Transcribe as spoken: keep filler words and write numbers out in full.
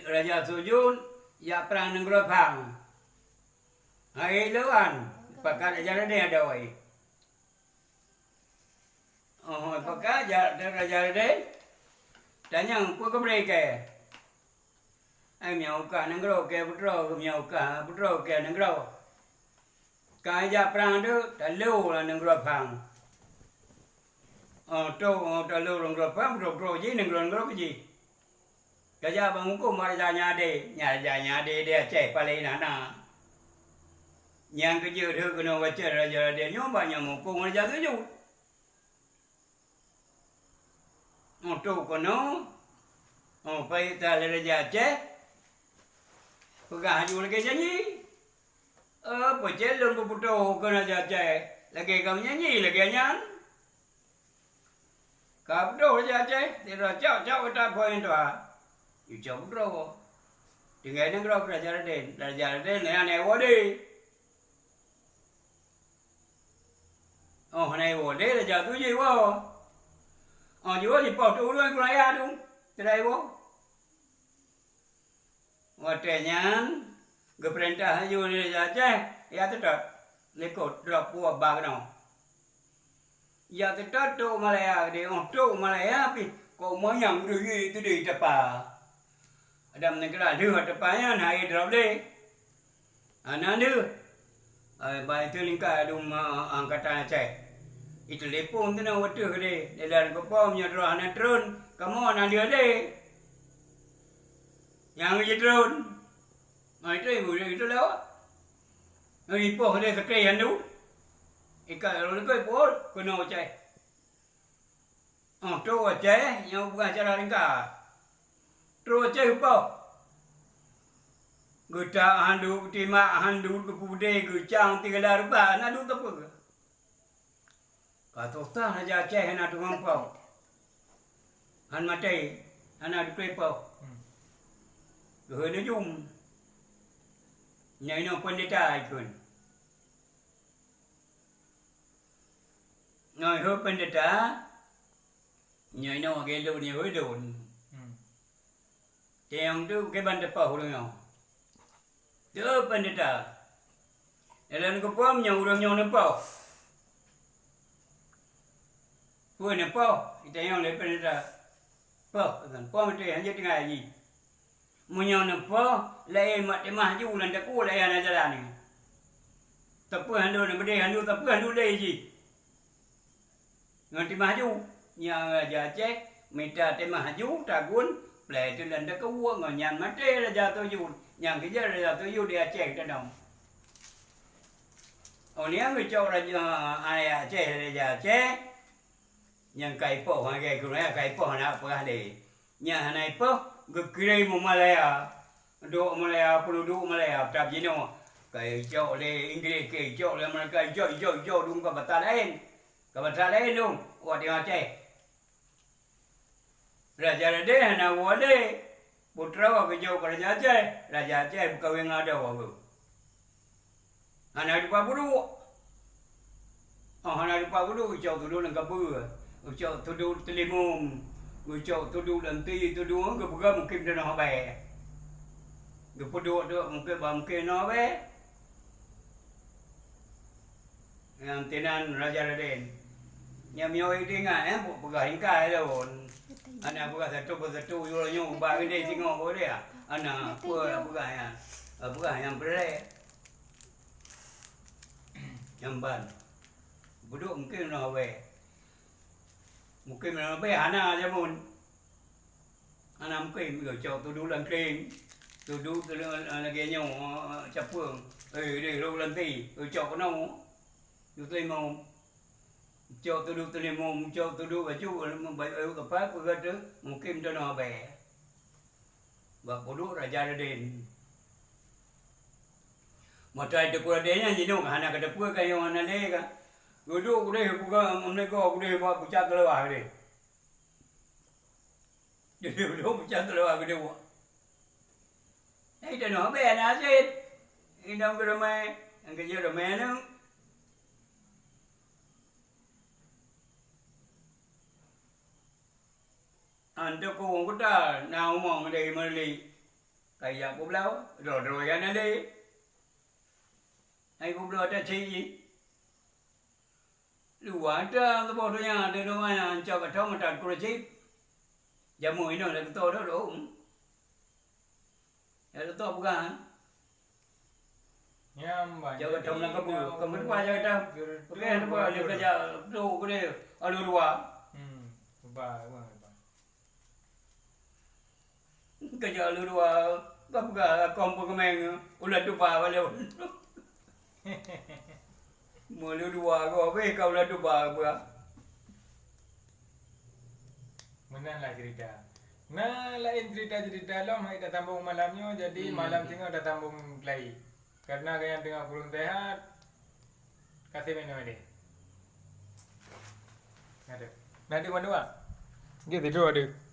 Raja Sujun jak prang nanggroe Phang. Hai lôn, pakat Raja Raden ada wai. Oh, pakat ja-, Raja Raden. Tanyong, peue keubré kèe? Ai, meunyoe u kah nanggroe kèe putroe, meunyoe u kah putroe kèe nanggroe. Ka jak prang deuh, talo lam nanggroe Phang. Oh, trok, oh, talo nanggroe Phang, trok-trok jih, nanggroe-nanggroe jih. Ka jak bak muphom raja nyang adé, nyan raja nyang adé di Aceh paleng hana. Nyang keujeuet keunoe bacut raja-raja nyoe, bak nyan muphom raja tujoh. Untuk keunoe, oh, paih that lé raja Aceh, peugah laju lagèe janji. Eh, peucit lôn beuputôh keu raja Aceh, lagèe gam nyanyi lagèe nyan. Ka beudôh raja Aceh, sidroe cok-cok gata phôn tuha. Jicok beudroe. Tinggai nanggroe keu raja Raden, raja Raden nyan hana iwoe deh. Oh, hana iwoe deh, raja tu jiwoe. Oh, jiwoe jipoh tu ureueng keu raya tu, sidroe iwoe. Watèe nyan, geupeurintah laju lé raja Aceh, ya teutot, likot droe puwoe ba keunoe. Ya teutot trok u Malaya, di óh trok u Malaya pih, kok manyang deuh jih teudeh tapa. Adam neugara deuh tapa nyan, hai droe lé. Hana deuh. Ai, bak itu lingka dum, eh, angkatan Aceh. Itelepon teunoe watèe deh, dalam keupom nyoe droe hana tron, kamoe hana deuh deh. Nyang jitron. Ngon itu ibu itu lewat. Ngon ipoh dia sekali handu. Ikat lalu lekoi pun kena Aceh. Oh, tu Aceh nyang peugah cara ringka. Terus Aceh ipoh. Geutak handu, geutima handu, geupudé, geucang, tigala rubah, na duek teupeu. Ka susah raja Aceh hana teumampu. Han maté, hana dikeue ipoh. Hmm. Geuhôi neujum. Nyoe inoe peundeta ikheun. Nyoe hôi peundeta, nyoe inoe lagèe lôn, nyoe hôi lôn. Hmm. Teunyong tu kiban teupoh ureueng nyoe. Teuh peundeta. Dalam geupom nyoe ureueng nyoe neupoh. Peue neupoh? Itanyong lé peundeta. Poh, poh meuteue, hanjeuet tinggai jih. Meunyoe neupoh, laén mak teumah ju lam takue, laén hana jalan nyoe. Teupeu handu neubeudeh handu, teupeu handu lé jih. Ngon teumah ju, nyang raja Aceh mita teumah ju tagun, plai teuh lam takue, ngon nyan maté raja tujoh, nyang keujeuet raja tujoh di Aceh tanoh. Oh, nyang geucok raja, ayah Aceh, raja Aceh, nyang ka ipoh, lagèe keunoe ka ipoh hana peugah lé. Nyang hana ipoh, geukirém u Malaya. Duek u Malaya, peududuek u Malaya, tab jinoe. Ka icok lé Inggris, ka icok lé Amerika, icok, icok, icok, dum ka bata laén. Ka bata laén dum, watèe Aceh. Raja Raden hana woe lé. Putroe geujok keu raja Aceh, raja Aceh meukawen ngon adoe geuh. Hana dipat peuduek. Oh, hana dipat peuduek, geucok tuduek lam kabeue. Geucok tuduek teulimong. Geucok tuduek lam ti, tuduek geupeugah mungken tanoh abée. Geupeuduek tu mungken bah mungken tanoh abée. Nyang tinan Raja Raden. Nyang miyueb ingat, eh, peugah ingkai lôn. Hana peugah satu persatu, yue nyoe ubak geude singoh geude. Hana, peue peugah nyan. Peugah nyang peureulee. Nyang ban. Peuduek mungken nyoe abée. Mungken nyoe abée hana jameun. Hana mungken geucok tuduek lam kring, tuduek, tuduek lagèe nyoe, eh, capeueng. Eh, deh, rhot lam ti, geucok keunoe. Tuduek teulimong. Cok tuduek teulimong, cok tuduek baju, baju, baju teupah, peugah tu, mungken tanoh abée. Bak peuduek Raja Raden. Mata Teungku Raden nyan jinoe hana kateupeue ka nyoe hana lé ka. Geuduek udeh peugah, meunegok udeh bak pucak keuluwa deh. Jadi ulôn peucah keuluwa geuduek. Hai tanoh abée hana aset. Inong geureumai, nyang keujeuet reumai aneuk. Antok keu ureueng kuta na umong dari Meureulik. Ayah publoe, droe-droe nyang na lé. Hai publoe taksi. Luwa teuh tuboh donya, di donya ancok gata meutan kureucéb. Jameun inoe dak geuto dok dong. Ya geuto peugah. Nyang ban Jaga jadi tamu nang kabur. Kamu depan jaga tamu. Peugah depan dia kerja tu ke dia. Alu dua. Hmm. Ba, ba, ba. Keujak lôn dua, ka peugah lakoe peukeumeng ulôn tuba bak lôn. Meulôn dua gob, weh, ka ulôn tuba peugah. Meunan lah cerita. Na laén cerita-cerita lom hai tasambong malam nyoe, jadi Hmm. malam singoh tasambong lagi. Karena gobnyan teungoh kureueng sehat, kasih minum deh. Aduh. Nah, di mana, Bang? Dia tidur ada.